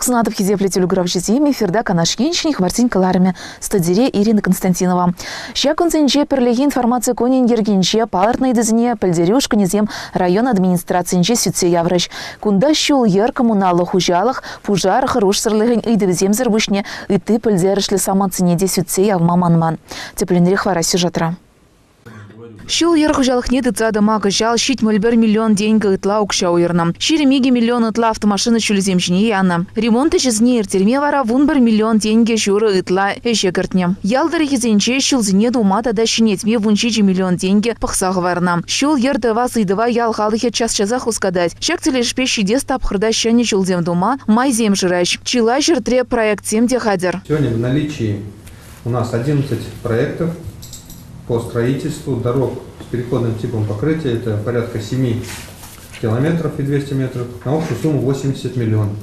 Сывлӑх сунатӑп хисеплӗ телекуравҫӑсем, эфирта Канаш ен ҫӗнӗ хыпарсен кӑларӑмӗ. Студире Ирина Константинова. Ҫак кунсенче Пӗрлехи информаци кунӗн йӗркинче палӑртнӑ ыйтусене пӗлтерӳ ушкӑнӗсем район администрацийӗнче сӳтсе яврӗҫ. Кунта ҫул-йӗр, коммуналлӑ хуҫалӑх, пушар хӑрушсӑрлӑхӗн ыйтӑвӗсемсӗр пуҫне ытти пӗлтерӗшлӗ самантсене те сӳтсе явма манман. Тӗплӗнрех вара сюжетра. Ҫул-йӗр хуҫалӑхне тытса тӑма кӑҫал 71 миллион тенкӗ ытла укҫа уйӑрнӑ. 22 миллион ытла автомашина ҫулӗсем ҫине янӑ. Ремонт ӗҫӗсене ирттерме вара 11 миллион тенкӗ ҫурӑ ытла ӗҫе кӗртнӗ. Ял тӑрӑхӗсенче ҫулсене тума тата ҫӗнетме 17 миллион тенкӗ пӑхса хӑварнӑ. Ҫул-йӗр тӑвас ыйтӑва ял халӑхӗ час-часах хускатать. Ҫак тӗлӗшпе ҫитес тапхӑрта ҫӗнӗ ҫулсем тума майсем шыраҫ. Чылай ҫӗртре проектсем те хатӗр. Сегодня в наличии у нас 11 проектов по строительству дорог с переходным типом покрытия. Это порядка 7 километров и 200 метров на общую сумму 80 миллионов.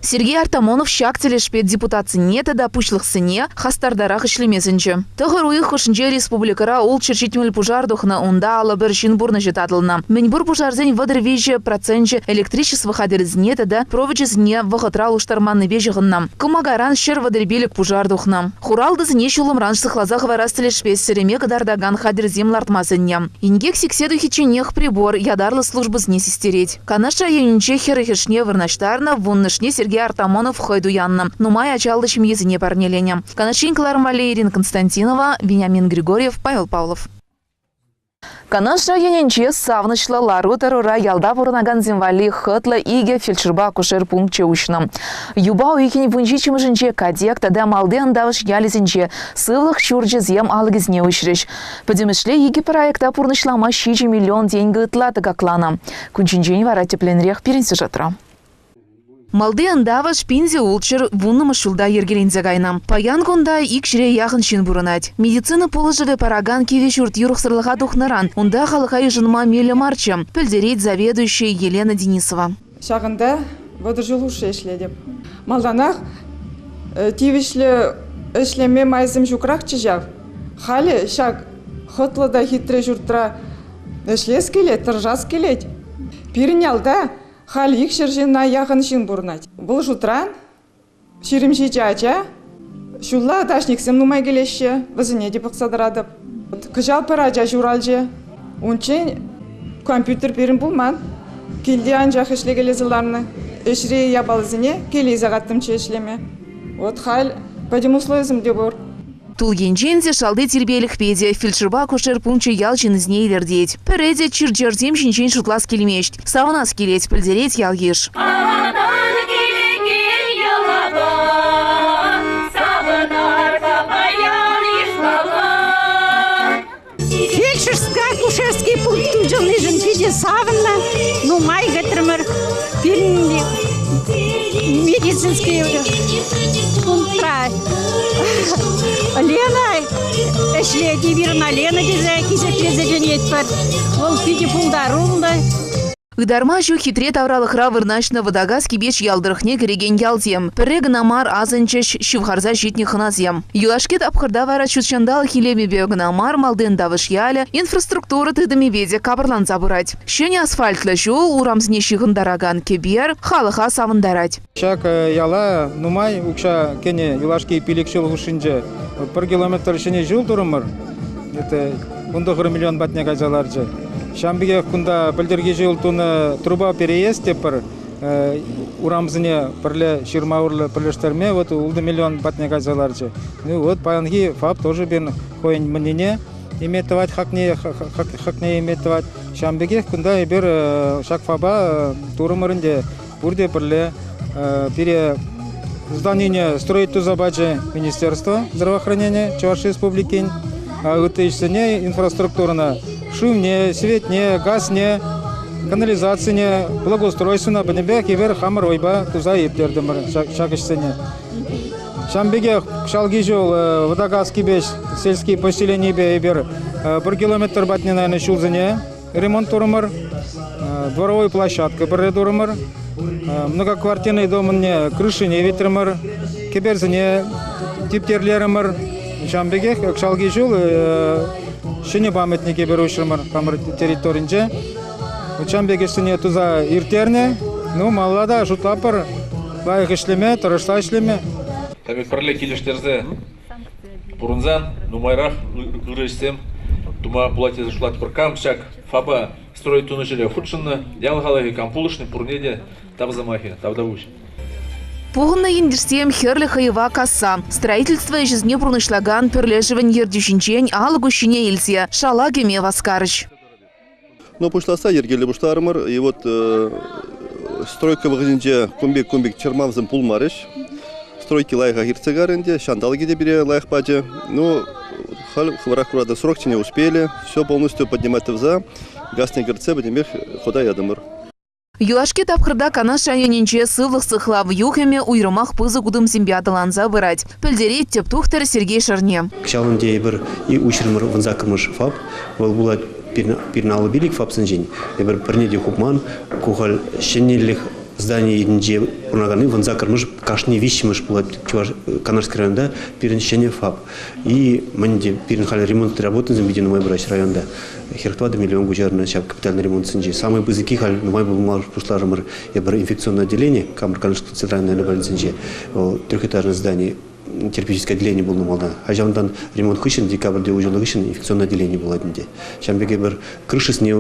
Сергей Артамонов ҫак тӗлӗшпе депутатсене тата пуҫлӑхсене хастартарах ӗҫлеме сӗнчӗ. Тӑхӑр уйӑх хушшинче республикӑра ултҫӗр пушар тухнӑ, унта 51 ҫын пурнӑҫӗ татӑлнӑ. Мӗнпур пушарсен 33 проценчӗ электричество хатӗрӗсене тата провочӗсене вӑхӑтра улӑштарманнипе ҫыхӑннӑ. Кӑмакаран 135 пушар тухнӑ. Хуралтӑсене ҫулӑмран сыхласа хӑварас тӗлӗшпе сӗрӗме кӑтартакан хатӗрсем лартма сӗннӗ. Инкек сиксе тухичченех прибор ятарлӑ службӑсене систерет. Канаш районӗнче хӗрӗхӗшне вырнаҫтарнӑ, вуннӑшне Сергей Артамонов хӑй туяннӑ. Нумай ачаллӑ ҫемьесене парнеленӗ. Канаш ен кӑларӑм валли Ирина Константинова, Вениамин Григорьев, Павел Павлов. Канаш районӗнче савӑнӑҫлӑ лару-тӑрура ялта пурӑнакансем валли хӑтлӑ икӗ фельдшерпа акушер пункчӗ уҫнӑ. Юпа уйӑхӗн 17-мӗшӗнче Катек тата Малти Ӑнтавӑш ялӗсенче сывлӑх ҫурчӗсем алӑкӗсене уҫрӗҫ. Пӗтӗмӗшле икӗ проекта пурнӑҫлама 7 миллион тенкӗ ытла тӑкакланӑ. Кун ҫинчен вара тӗплӗнрех пирӗн сюжетра. Малти Ӑнтавӑш пенси ултҫӗр вуннӑмӗш ҫулта йӗркеленсе кайнӑ. Паян кунта ик ҫӗре яхӑн ҫын пурӑнать. Медицина пулӑшӑвӗ паракан кивӗ ҫурт юрӑхсӑрлӑха тухнӑран унта халӑха йышӑнма меллӗ марччӗ, пӗлтерет заведующи Елена Денисова. Ҫакӑнта 30 ҫул хушши ӗҫлетӗп. Малтанах тивӗҫлӗ ӗҫлеме майсем ҫукрахчӗ ҫав. Халӗ ҫак хӑтлӑ та хитре ҫуртра ӗҫлес килет, тӑрӑшас килет. Пирӗн ялта халь 200 ҫынна яхӑн ҫын пурӑнать. Вӑл шутран 27 ача. Ҫулла дачниксем нумай килеҫҫӗ, вӗсене те пӑхса тӑратӑп. Кӑҫал пӗр ача ҫуралчӗ. Унччен компьютер пирӗн пулман. Килте анчах ӗҫлекелесе ларнӑ. Ӗҫри япаласене киле илсе каттӑмччӗ ӗҫлеме. Вот халь пӗтӗм условисем те пур. Тул енчен те, шалти тирпейлӗхпе те фельдшерпа акушер пункчӗ ял ҫыннисене илӗртет. Пӗрре те чир-чӗрсем ҫинчен шутлас килмест. Савӑнас килет, пӗлтерет ял-йыш. Авалтан килекен йӑлапа савӑнар-ха паян йышлала. Фельдшерско-акушерский пункт уҫӑлнишӗн питӗ савӑннӑ. Нумай кӗтрӗмӗр. Пирӗн медицинский пунктра Лена ӗҫлет, эпир ӑна Лена тесе хисеплесе чӗнетпӗр. Вӑл питӗ пултаруллӑ. Ытарма ҫук хитре тавралӑхра вырнаҫнӑ Вӑтакас Кипеч ял тӑрӑхне кӗрекен ялсем. Пӗрре кӑна мар асӑнчӗҫ ҫывхарса ҫитнӗ хӑнасем. Юлашки тапхӑрта вара ҫутҫанталӑк илемӗпе кӑна мар Малтен Тавӑш ялӗ инфраструктура тытӑмӗпе те капӑрланса пырать. Ҫӗнӗ асфальтлӑ ҫул, урамсене ҫыхӑнтаракан кӗпер халӑха савӑнтарать. Ҫак яла нумай укҫа кӗнӗ юлашки 5 ҫул хушшинче. Пӗр километр ҫӗнӗ ҫул турӑмӑр. Это 19 миллион патне кайса ларчӗ. Ҫавӑн пекех кунта пӗлтӗрхи ҫул тунӑ труба переезд тепӗр урамсене пӗрле ҫырма урлӑ пӗрлештерме вот 6 миллион патне кайса ларчӗ. Ну вот паянхи ФАП тоже пирӗн хӑйӗн мӗннине име тӑвать, хакне име тӑвать. Ҫавӑн пекех кунта эпир ҫак ФАПа турӑмӑр ӗнтӗ. Пурте пӗрле пире зданине строить туса пачӗ Министерство здравоохранения Чӑваш Республикин. Ытти ӗҫсене, инфраструктурӑна, шывне, светне, газне, канализацине, благоустройствӑна пӗтӗмпех эпир хамӑр вӑйпа туса ирттертӗмӗр ҫак ӗҫсене. Ҫавӑн пекех кӑҫалхи ҫул Вӑтакас Кипеч сельский поселенийӗпе эпир пӗр километр патне, наверное, ҫулсене ремонт турӑмӑр, дворовой площадка пӗрре турӑмӑр, многоквартирный домӑнне крышине витрӗмӗр, кӗперсене типтерлерӗмӗр. Ҫавӑн пекех кӑҫалхи ҫул ҫӗнӗ памятник эпир уҫрӑмӑр хамӑр территоринче. Ҫавӑн пек ӗҫсене туса ирттернӗ. Ну, малалла та шутлатпӑр. Лайӑх ӗҫлеме, тӑрӑшса ӗҫлеме. Эпир пӗрле килӗштерсе пурӑнсан нумайрах ырӑ ӗҫсем тума пулать тесе шутлатпӑр. Кам ҫак ФАПа строй тунӑ ҫӗре хутшӑннӑ, ял халӑхӗ кам пулӑшнӑ, пурне те тав сӑмахӗ, тавтапуҫ. Пухӑннӑ ентешсем хӗрлӗ хӑйӑва касса строительство ӗҫӗсене пурнӑҫлакан пӗрлешӗвӗн ертӳҫинчен алӑк уҫҫине илсе шала кӗме васкарӗҫ. Ну, пуҫласа йӗркеллӗ пуҫларӑмӑр. И вот стройка вӑхӑтӗнче кун пек кун пек чӑрмавсем пулмарӗҫ. Стройки лайӑхах иртсе кайрӗ ӗнтӗ, ҫанталӑкӗ те пире лайӑх пачӗ. Ну, халь хӑвӑрах куратӑр, сроксене успели, все полностью поднимать тӑвса, газне кӗртсе пӗтӗмпех хута ятӑмӑр. Юлашки тапхӑрта Канаш районӗнче сывлӑх сыхлав юхӑмӗ уйрӑмах пысӑк утӑмсемпе аталанса пырать, пӗлтерет тӗп тухтӑр Сергей Шерне. Кӑҫал ӗнтӗ эпир уҫрӑмӑр вунсаккӑмӗш ФАП. Вӑл пулать пирӗн 55 ФАПсенчен. Эпир пӗрне те хупман. Ку халь ҫӗнӗлӗх зданийӗнче пурӑнаканни вунсаккӑрмӗш кашни виҫҫӗмӗш пулать Чӑваш Канашский районта пирӗн ҫӗнӗ ФАП. И мӗн те пирӗн халь ремонт работӑсем питӗ нумай пыраҫҫӗ районта. 44 миллион куҫарнӑ ҫав капитальный ремонтсенче. Самый пысӑкки халь нумай пулма пуҫларӑмӑр. Эпир инфекционное отделение Камбар центральной больницинче, вӑл трехэтажное здание, терапевтическое отделение пулнӑ малтан. А ҫавӑнтан ремонт хыҫҫӑн, декабрьте уҫӑлнӑ хыҫҫӑн инфекционное отделение пулать ӗнтӗ. Ҫавӑн пек эпир крышисене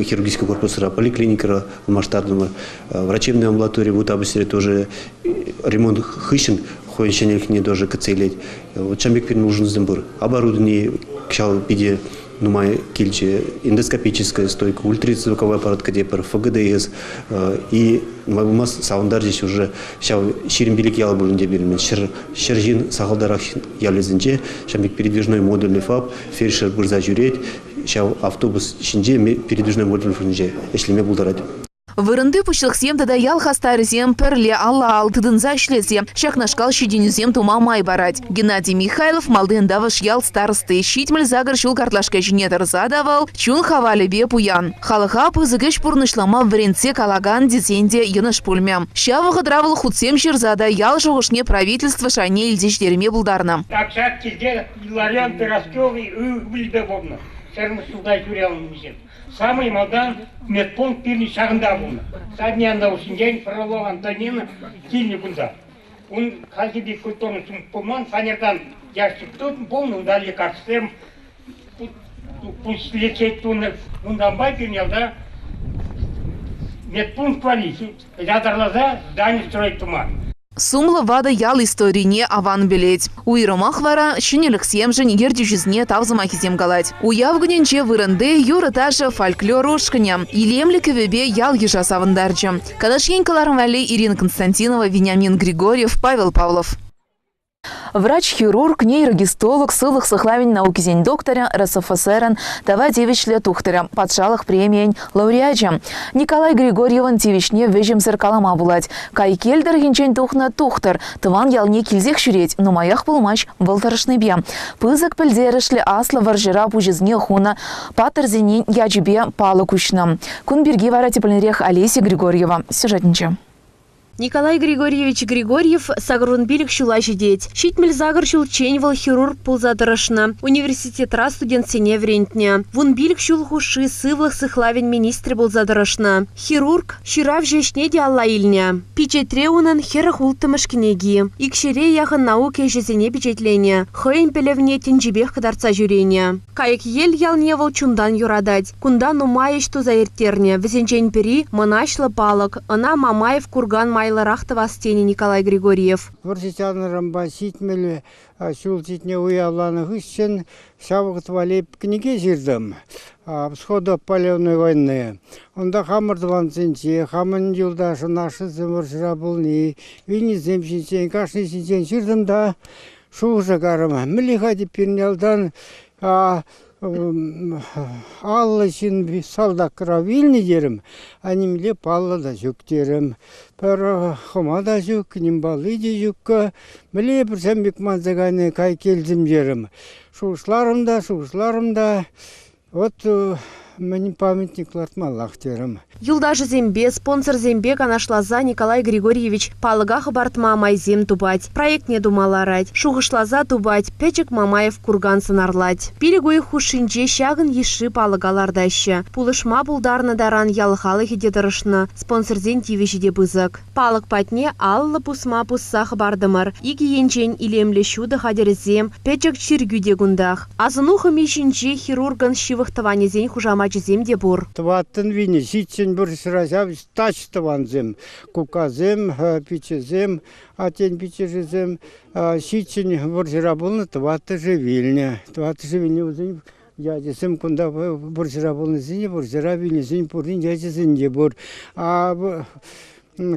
хирургический корпусра, поликлиникӑра ылмаштартӑмӑр. Врачебная амбулатория в Утабысре тоже ремонт хыҫҫӑн хӑйӗн ҫӗнӗлӗхне тоже кӗтсе илет. Вот ҫавӑн пек пирӗн улшӑнусем пур. Оборудовани кӑҫал питӗ нумай килчӗ. Эндоскопическая стойка, ультразвуковой аппарат кӗтетпӗр, ФГДС. И нумай пулмасть савӑнтарчӗҫ уже ҫав 25 ял пулин те пирӗн. Ҫӗр ҫын сахалтарах ялӗсенче ҫавӑн пек передвижной модульный ФАП, фельдшер пырса ҫӳрет, ҫав автобус ҫинче передвижной модуль ҫинче ӗҫлеме пултарать. Вырӑнти пуҫлӑхсем тата ял хастарӗсем пӗрле алла-ал тытӑнса ӗҫлесе ҫакнашкал ҫитӗнӳсем тума май парать. Геннадий Михайлов Малти Ӑнтавӑш ял старости 78 ҫул картлашка ҫине тӑрса та вӑл чун хавалӗпе пуян. Халӑха пысӑк ӗҫ пурнӑҫлама вӗрентсе калакан тесен те йӑнӑш пулмӗ. Ҫав вӑхӑтра вӑл хутсем ҫырса та ял шухӑшне правительство шайне илсе ҫитерме пултарнӑ. Такҫак килте Илларион Пираскевый ывӑлӗпе пулнӑ. Ҫӗрмӗш ҫулта ҫуралнисем. Самый малтан медпункт пирӗн ҫакӑнта пулнӑ. Саднян ҫинчен Фролов Антонина килнӗ кунта. Ун хальхи пек культурный пункт пулман, фанертан ящик тытнӑ пулнӑ, унта лекарствӑсем лечет тунӑ. Унтанпа пирӗн ялта медпункт валли ятарласа здани строить тума. Сумлӑ ватӑ ял историне аван пӗлет. Уйрӑмах вара ҫӗнӗлӗхсемшӗн ертӳҫӗсене тав сӑмахӗсем калать. Уяв кунӗнче вырӑнти юрӑ-ташӑ фольклор ушкӑнӗ илемлӗ кӗвӗпе ял-йыша савӑнтарчӗ. Канаш ен кӑларӑм валли Ирина Константинова, Вениамин Григорьев, Павел Павлов. Врач-хирург, нейрогистолог, сывлӑх сыхлавӗн наукисен докторӗ, РСФСРӑн тава тивӗҫлӗ тухтӑрӗ, патшалӑх премийӗн лауреачӗ. Николай Григорьевӑн тивӗҫне вӗҫӗмсӗр калама пулать. Кайкел тӑрӑхӗнчен тухнӑ тухтӑр тӑван ялне килсех ҫӳрет, нумаях пулмасть вӑл тӑрӑшнипе. Пысӑк пӗлтерӗшлӗ аслӑ вӑрҫӑра пуҫӗсене хунӑ паттӑрсене ячӗпе палӑк уҫнӑ. Кун пирки вара тӗплӗнрех Олеся Григорьева сюжетӗнче. Николай Григорьевич Григорьев 85 ҫула ҫитет. 78 ҫулччен вӑл хирург пулса тӑрӑшнӑ, университетра студентсене вӗрентнӗ. 15 ҫул хушши сывлӑх сыхлавӗн министрӗ пулса тӑрӑшнӑ. Хирург ҫыравҫӑ ӗҫне те алла илнӗ. Пичетре унӑн 46-мӗш кӗнеки. Икҫӗре яхӑн наука ӗҫӗсене пичетленӗ, хӑйӗн пӗлӗвне тӗнчипех кӑтартса ҫӳренӗ. Кайӑкьел ялне вӑл чунтан юратать. Кунта нумай ӗҫ туса ирттернӗ. Вӗсенчен пӗри – мӑнаҫлӑ палӑк. Ӑна Мамаев курган майлӑрах тӑвас тенӗ Николай Григорьев. Вӑрҫӑ чарӑннӑранпа 70 ҫул ҫитне уявланӑ хыҫҫӑн ҫав вӑхӑт валли кӗнеке ҫыртӑм. «Всходы Опаленной войны». Унта хамӑр тӑвансенче, хамӑн юлташӑн ашшӗсем вӑрҫӑра пулни, вилнисем ҫинчен, кашни ҫинчен ҫыртӑм та шухӑша карӑм. Мӗнле-ха пирӗн ялтан 50 ҫын салтакра вилнӗ терӗм, а нимле паллӑ та ҫук терӗм. Пӗр хӑма та ҫук, ним палли те ҫуккӑ. Мӗнле пӗрсем пек манса кайнӑ кай килтӗм терӗм. Шухӑшларӑм та, шухӑшларӑм та. Вот Мӗн памятник лартмаллах терӗм. Юлташӗсемпе, спонсорсемпе канашласа Николай Григорьевич палӑка хӑпартма майсем тупать, проектне тума ларать, шухӑшласа тупать, пӗчӗк Мамаев курган сӑнарлать. Пилӗк уйӑх хушшинче ҫакӑн йышши палӑка лартаҫҫӗ. Пулӑшма пултарнӑ таран ял халӑхӗ те тӑрӑшнӑ, спонсорсен тивӗҫӗ те пысӑк. Палӑк патне 50 пусма пусса хӑпартӑмӑр. Икӗ енчен илемлӗ ҫутӑ хатӗрӗсем, пӗчӗк чиркӳ те кунтах. Асӑну хӑми ҫинче хирургӑн ҫывӑх тӑванӗсен хушамачӗсем те пур. Тӑваттӑн вилнӗ, ҫиччӗн пӗр ҫав тач тӑвансем, куккасем, пиччесем, аттен пиччӗшӗсем ҫиччӗн вӑрҫӑра пулнӑ, тӑваттӑшӗ вилнӗ. Тӑваттӑшӗ вилнӗ вӗсен ячӗсем кунта вӑрҫӑра пулнисене, вӑрҫӑра вилнисен пурин ячӗсем те пур. А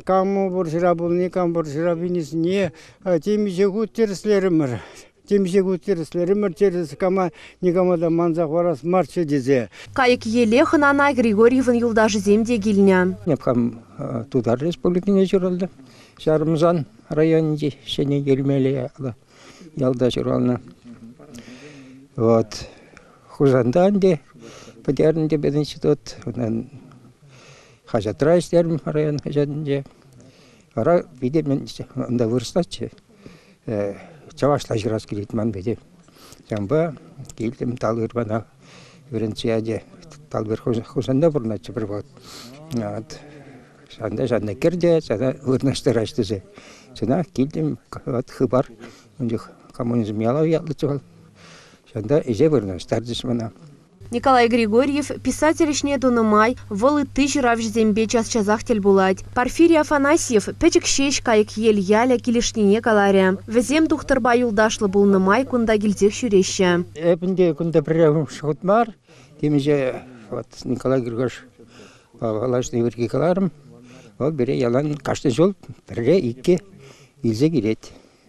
кам вӑрҫӑра пулни, кам вӑрҫӑра вилнисене темиҫе хут тӗрӗслерӗмӗр. Темиҫе хут тӗрӗслерӗмӗр, тӗрӗс кама никама та манса хӑварас марччӗ тесе. Кайӑк-еле хӑнана Григорьевӑн юлташӗсем те килнӗ. Эп хам Тутар Республикине ҫуралнӑ. Ҫарӑмсан районӗнчи Ҫӗнӗ Йӗлмеле ялта ҫуралнӑ. Вот. Хусанта ӗнтӗ пӗтернӗ те пединститут. Унтан хаҫатра ӗҫлерӗм район хаҫатӗнче. Вара питӗ унта вырӑслаччӗ. Чӑвашла ҫырас килет ман питӗ. Ҫавӑнпа килтӗм Талвирпана вӗрентсе ячӗ. Талвир Хусанта пурӑнатчӗ пӗр вӑхӑт. Вот. Ҫавӑнта ҫавна кӗр те сана вырнаҫтараҫ тесе. Чӑнах килтӗм, вот хыпар, ун чух коммунизм ялав ятлӑччӗ вӑл. Ҫавӑнта ӗҫе вырнаҫтарчӗҫ мана. Николай Григорьев писатель ӗҫне тунӑ май вӑл ытти ҫыравҫӑсемпе час-часах тӗл пулать. Порфирий Афанасьев пӗчӗк ҫеҫ Кайӑкьел ялӗ килӗшнине каларӗ. Вӗсем тухтӑрпа юлташлӑ пулнӑ май кунта килсех ҫӳреҫҫӗ. Эп ӗнтӗ кунта пӗрремӗш хут мар, темиҫе вот Николай Григорьевич калаҫни пирки каларӑм. Вӑл пире ялан кашни ҫул пӗрре-иккӗ илсе килет.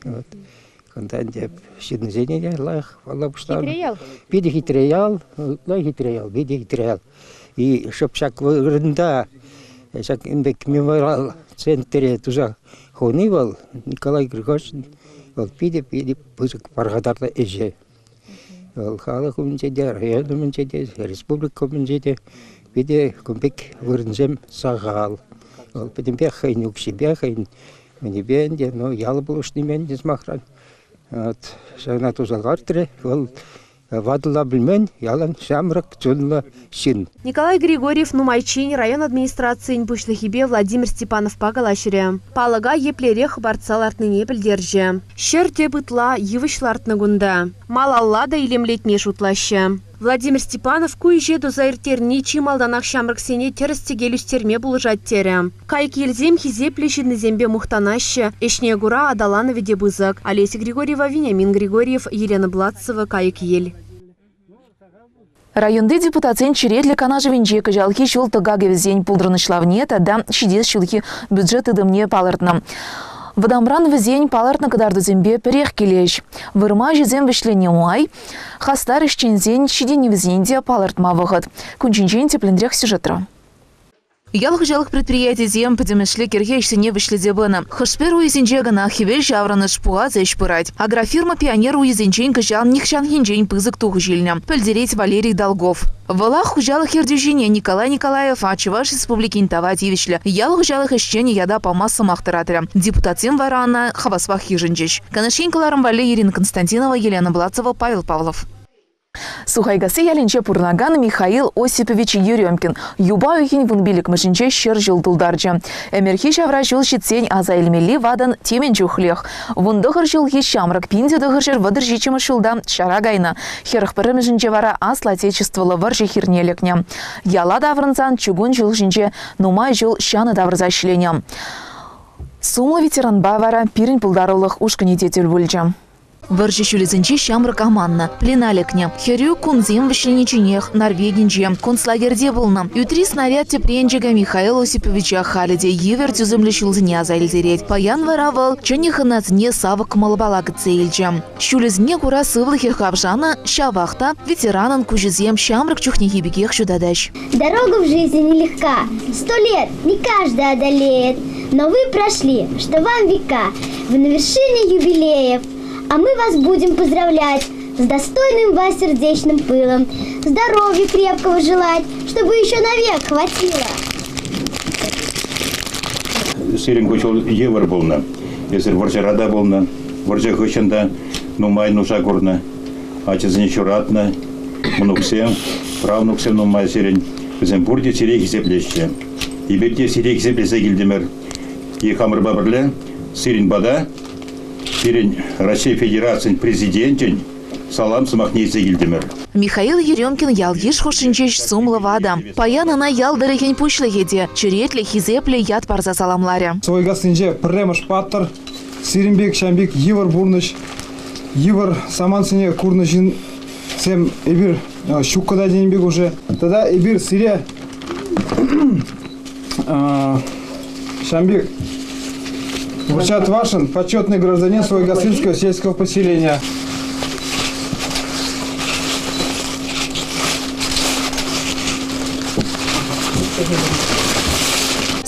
Вот. Кунта ӗнтӗ ҫыннисене те лайӑх палла пуҫларӑм. Хитре ял. Питӗ хитре ял, ытла хитре ял, питӗ хитре ял. И шӑп ҫак вырӑнта ҫак пек мемориал центрӗ туса хуни вӑл Николай Григорьевич вӑл питӗ-питӗ пысӑк пархатарлӑ ӗҫӗ. Вӑл халӑх умӗнче те, район умӗнче те, республика умӗнче те питӗ кун пек вырӑнсем сахал. Вӑл пӗтӗмпех хӑйӗн укҫипе, хӑйӗн мӗнӗпе ӗнтӗ, ну, ял пулӑшнипе ӗнтӗ, сӑмахран. Вот ҫакна туса лартрӗ. Вӑл ватӑла пӗлмен, ялан ҫамрӑк чунлӑ ҫын. Николай Григорьев нумайччен район администрацийӗн пуҫлӑхӗпе Владимир Степановпа калаҫрӗ. Палӑка еплерех хӑпартса лартнине пӗлтерчӗ. Ҫӗр тӗп ытла йывӑҫ лартнӑ кунта. Малалла та илемлетме шутлаҫҫӗ. Владимир Степанов ку ӗҫе туса ирттерни чи малтанах ҫамрӑксене тӗрӗс-тӗкел ӳстерме пулӑшать терӗ. Кайӑкьелсем хисеплӗ ҫыннисемпе мухтанаҫҫӗ, ӗҫне кура аталанӑвӗ те пысӑк. Олеся Григорьева, Вениамин Григорьев, Елена Бладцева, Кайӑкьел. Районти депутатсен черетлӗ канашӗвӗнче кӑҫалхи ҫул тӑкакӗ вӗсен пултӑрнӑҫлавне тата ҫитес ҫулхи бюджет тытӑмне палӑртнӑ. Вӑтамран вӗсен палӑртнӑ кӑтартусемпе пӗрех килӗҫ. Вырма ӗҫӗсем вӗҫленнӗ май хастар ӗҫченсен ҫитӗнӗвӗсене те палӑртма вӑхӑт. Кун ҫинчен тӗплӗнрех сюжетра. Ял хуҫалӑх предприятийӗсем пӗтӗмӗшле кӗрхи ӗҫсене вӗҫлесе пынӑ. Хӑш-пӗр уйсенче кӑна хӗвел ҫаврӑнӑш пухас ӗҫ пырать. Агрофирма «Пионер» уйӗсенчен кӑҫал нихҫанхинчен пысӑк тухӑҫ илнӗ, пӗлтерет Валерий Долгов. Вӑлах хуҫалӑх ертӳҫине Николай Николаева Чӑваш Республикин тава тивӗҫлӗ ял хуҫалӑх ӗҫченӗ ята пама сӑмах тӑратрӗ. Депутатсем вара ӑна хаваспах йышӑнчӗҫ. Канаш ен кӑларӑм валли Ирина Константинова, Елена Блацева, Павел Павлов. Сухайкасси ялӗнче пурӑнакан Михаил Осипович Еремкин юпа уйӑхӗн вунпиллӗкмӗшӗнче 100 ҫул тултарчӗ. Ӗмӗрхи ҫавра ҫул ҫитсен аса илмелли ватӑн темӗн чухлех. 19 ҫулхи ҫамрӑк 1937 ҫулта ҫара кайнӑ. 41-мӗшӗнче вара Аслӑ Отечествӑллӑ вӑрҫӑ хирне лекнӗ. Яла таврӑнсан чукун ҫул ҫинче нумай ҫул ҫанӑ тавӑрса ӗҫленӗ. Сумлӑ ветеранпа вара пирӗн пултарулӑх ушкӑнӗ те тӗл пулчӗ. Вӑрҫӑ ҫулӗсенче ҫамрӑк аманнӑ, плена лекнӗ. Хӗрӳ кунсем вӗҫленичченех Норвегинче, концлагерьте пулнӑ. Ӳтри снаряд тӗпренчӗкӗ Михаил Осиповича халӗ те йывӑр тӳсӗмлӗ ҫулсене аса илтерет. Паян вара вӑл чӗннӗ хӑнасене савӑк кӑмӑлпала кӗтсе илчӗ. Ҫулӗсене кура сывлӑхӗ хавшанӑ, ҫавах та ветеранӑн куҫӗсем ҫамрӑк чухнехи пекех ҫутатаҫ. Дорога в жизни нелегка, сто лет не каждый одолеет, но вы прошли, что вам века, вы на вершине юбилеев, а мы вас будем поздравлять с достойным вас сердечным пылом, здоровья крепкого желать, чтобы еще навек хватило. Сирӗн ку ҫул йывӑр пулнӑ. Эсир вӑрҫӑра та пулнӑ, вӑрҫӑ хыҫҫӑн та нумай нуша курнӑ. Ачасене ҫуратнӑ, мӑнуксем, правнуксем нумай сирӗн. Вӗсем пурте сире хисеплеҫҫӗ. Эпир те сире хисеплесе килтӗмӗр. И хамӑрпа пӗрле сирӗн пата пирӗн Раҫҫей Федерацийӗн Президенчӗн салам сӑмахне илсе килтӗмӗр. Михаил Еремкин ял-йыш хушшинче сумлӑ ватӑ. Паян ӑна ял тӑрӑхӗн пуҫлӑхӗ те черетлӗ хисеплӗ ят парса саламларӗ. Свойкассинче пӗрремӗш паттӑр, сирӗн пек ҫам пек йывӑр пурнӑҫ, йывӑр самантсене курнӑ ҫынсем эпир ҫуккӑ та тенӗ пек уже. Тата эпир сире ҫам пек Вручат Вашин, почетный гражданин Свойгасинского сельского поселения.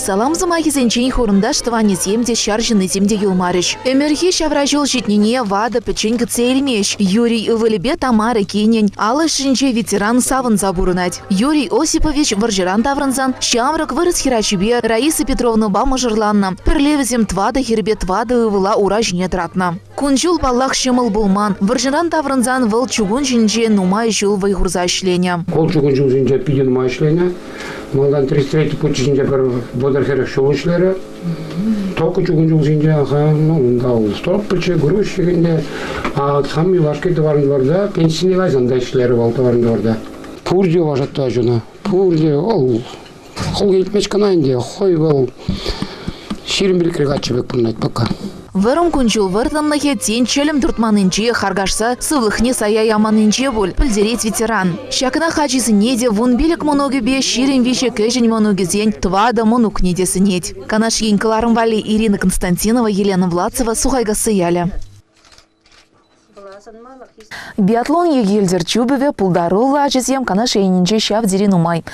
Салам сӑмахӗсенчен хурӑнташ тӑванӗсем те, ҫар ҫыннисем те юлмарӗҫ. Ӗмӗрхи ҫавра ҫул ҫитнине ватӑ пӗччен кӗтсе илмест. Юрий ывӑлӗпе Тамара кинӗн ал ӗҫӗнче ветеран савӑнса пурӑнать. Юрий Осипович вӑрҫӑран таврӑнсан ҫамрӑк вырӑс хӗрачипе Раиса Петровнӑпа мӑшӑрланнӑ. Пӗрле вӗсем тӑватӑ хӗрпе тӑватӑ ывӑла ура ҫине тӑратнӑ. Кун-ҫул, паллах, ҫӑмӑл пулман. Вӑрҫӑран таврӑнсан вӑл чукун ҫинче нумай ҫул вӑй хурса ӗҫленӗ. Вӑл чукун ҫул ҫинче питӗ нумай ӗҫленӗ. Малтан 33 путь ҫинче пӗр 30-40 ҫул ӗҫлерӗ. Только чукун ҫул ҫинче, ага, ну, унта стоппӑччӗ, грузчик ӗнтӗ. А хам юлашки тӑварӑн дварта пенсине кайсан та ӗҫлерӗ вӑл тӑварӑн дварта. Пурте вашатта ачуна, пурте. Вӑл хӑл илтмест кӑна ӗнтӗ, хӑй вӑл 25-ри каччӑ пек пурӑнать пока. Вӑрӑм кун-ҫул вӑрттӑнлӑхӗ тен чӗлӗм туртманнинче, харкашса сывлӑхне сая яманнинче пуль, пӗлтерет ветеран. Ҫакнах ачисене те 15 мӑнукӗпе 23 кӗҫӗн мӑнукӗсен тӑватӑ мӑнукне те сӗнет. Канаш ен кӑларӑм валли Ирина Константинова, Елена Владцева, Сухайкасси ялӗ. Биатлон е йӗлтӗр чупӑвӗ пултаруллӑ ачасем Канаш енӗнче ҫав тери нумай.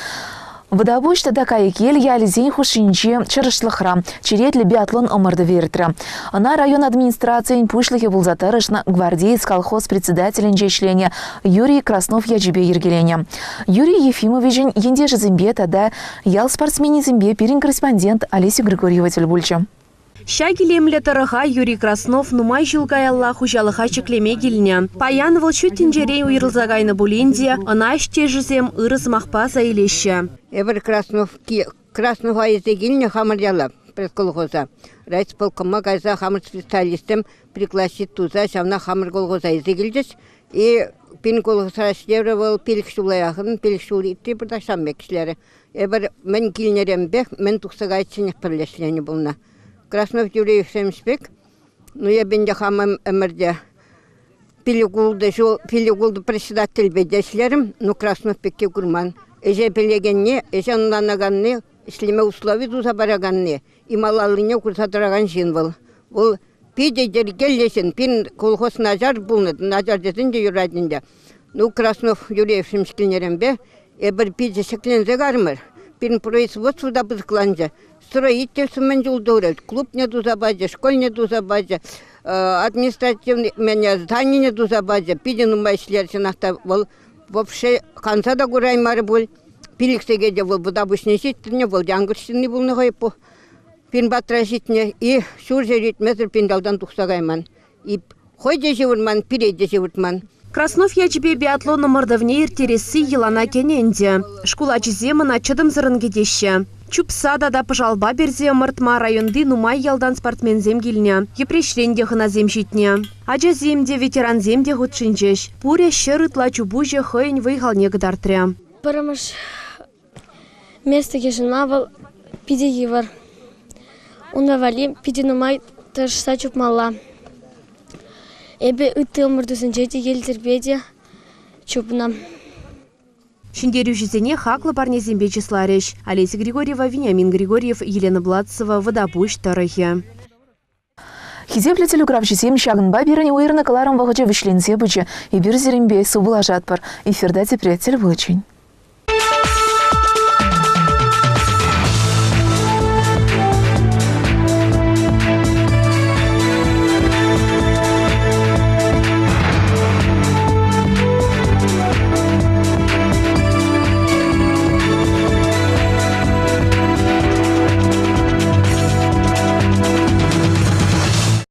Вӑтапуҫ тата Кайӑкел ялӗсен хушшинче чӑрӑшлӑхра черетлӗ биатлон ӑмӑртӑвӗ иртрӗ. Ӑна район администрацийӗн пуҫлӑхӗ пулса тӑрӑшнӑ гвардеец колхоз председателӗнче ӗҫленӗ Юрий Краснов ячӗпе йӗркеленӗ. Юрий Ефимовичӑн ентешӗсемпе тата ял спортсменӗсемпе пирӗн корреспондент Олеся Григорьева тӗл пулчӗ. Ҫак илемлӗ тӑрӑха Юрий Краснов нумай ҫул каялла хуҫалӑха ҫӗклеме килнӗ. Паян вӑл ҫут тӗнчерен уйрӑлса кайнӑ пулин те ӑна ӗҫтешӗсем ырӑ сӑмахпа аса илеҫҫӗ. Эпир Краснов Краснова илсе килнӗ хамӑр яла, предколхоза. Райисполкома кайса хамӑр специалистсем пригласить туса ҫавна хамӑр колхоза илсе килчӗҫ. И пин колхозра ӗҫлерӗ вӑл пилӗк ҫула яхӑн, пилӗк ҫул иртти пӗртак ҫавӑн пек ӗҫлерӗ. Эпир мӗн килнӗренпех, мӗн тухса кайичченех пӗрле ӗҫленӗ пулнӑ. Краснов Юрий Ефремович пек, ну эпӗ ӗнтӗ хамӑн ӗмӗрте пилӗк-ултӑ ҫул, пилӗк-ултӑ председательпе те ӗҫлерӗм, ну Краснов пекки курман. Ӗҫе пӗлекенни, ӗҫе ӑнланаканни, ӗҫлеме услови туса параканни, ималаллине курса тӑракан ҫын вӑл. Вӑл питӗ йӗркеллӗ ҫын. Пирӗн колхоз начар пулнӑ, начар тесен те юрать ӗнтӗ. Ну, Краснов Юрий Ефимович килнӗренпе эпир питӗ ҫӗкленсе кармӑр. Пирӗн производство та пысӑкланчӗ. Строительство мӗн чул турӗ, клубне туса пачӗ, школьне туса пачӗ, административный зданине туса пачӗ. Питӗ нумай ӗҫлерӗ чӑнах та вӑл вообще канса та кураймарӗ пуль. Пилӗк сехете вӑл Вӑтапуҫне ҫитнӗ, вӑл Янкӑш ҫынни пулнӑ хӑй. Пин патра ҫитнӗ и ҫур ҫӗр иртмесӗр пин ялтан тухса кайман. И хӑй те ҫывӑрман, пире те ҫывӑртман. Краснов ячӗпе биатлон ӑмӑртӑвне ирттересси йӑлана кӗнӗ ӗнтӗ. Шкул ачисем ӑна чӑтӑмсӑррӑн кӗтеҫҫӗ. Чупса тата пӑшалпа персе ӑмӑртма районти нумай ялтан спортсменсем килнӗ. Йӗпреҫрен те хӑнасем ҫитнӗ. Ачасем те, ветерансем те хутшӑнчӗҫ. Пурӗ ҫӗр ытла чупуҫӑ хӑйӗн вӑй-халне кӑтартрӗ. Пӗрремӗш место йышӑнма вӑл питӗ йывӑр. Унпа валли питӗ нумай тӑрӑшса чупмалла. Эпӗ ытти ӑмӑртусенче те, йӗлтӗрпе те чупнӑ. Ҫӗнтерӳҫӗсене хаклӑ парнесемпе чысларӗҫ. Олеся Григорьева, Вениамин Григорьев, Елена Бладцева, Вӑтапуҫ тӑрӑхӗ. Хисеплӗ телекуравҫӑсем, ҫакӑнпа пирӗн уйӑрнӑ кӑларӑм вӑхӑчӗ вӗҫленсе пычӗ. Эпир сирӗнпе сывпуллашатпӑр. Эфирта тепре тӗл пуличчен.